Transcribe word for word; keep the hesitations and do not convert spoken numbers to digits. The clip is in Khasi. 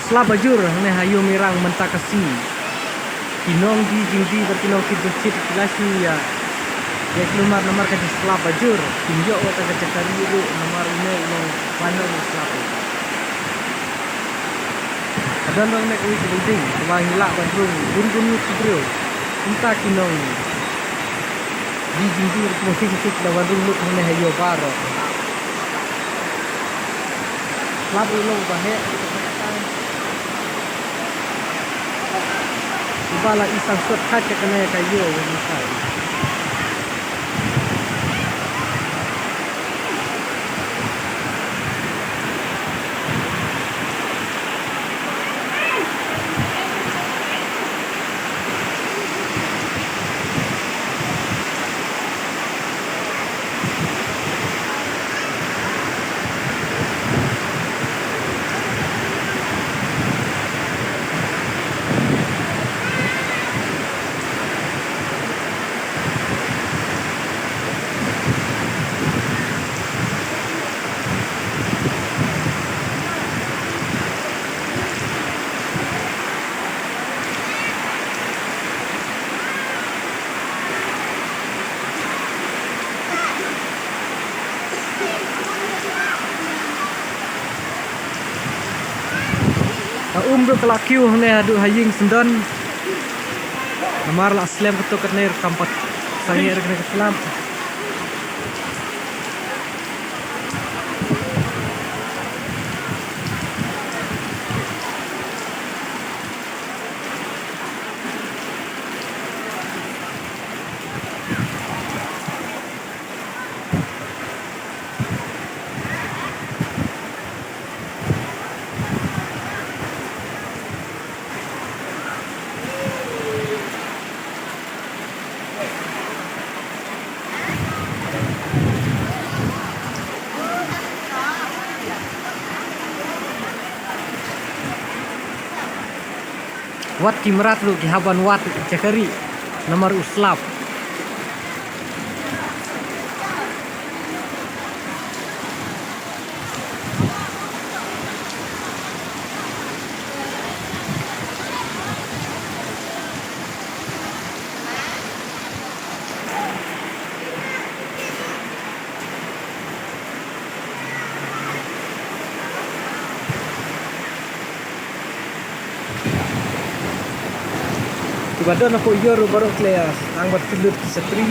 Slap bajur hangne ha Ïew Mirang mynta ka sngi. Ki nongdie jingdie bad ki nongkit jingkit ki la shu ïa, ïa ki lumar namar ka jingslap bajur. Kim ïoh wat tang ka jaka rieh ruh namar une u long, u long u slap. Ka don hangne kawei ka building kaba ngi lah ban rung bun bun ngut ki briew. Kumta ki nongdie jingdie bad ki nongkit jingkit ki la wan rung lut hangne ha ïew baroh. Slap ruh long ba heh. Uba la i sangkut khat ka kane ka ïew mynta. Ka um ruh ka la kiew hangne haduh ha ïing syndon. Namar la slem katto katne ruh kam pat sangeh ruh kane ka slap. Wat ki mrad ruh ki hap ban wad jaka rieh namar u slap. Kiba don hapoh ïor ruh baroh ki la ïa sdang bad ki lut ki shatri.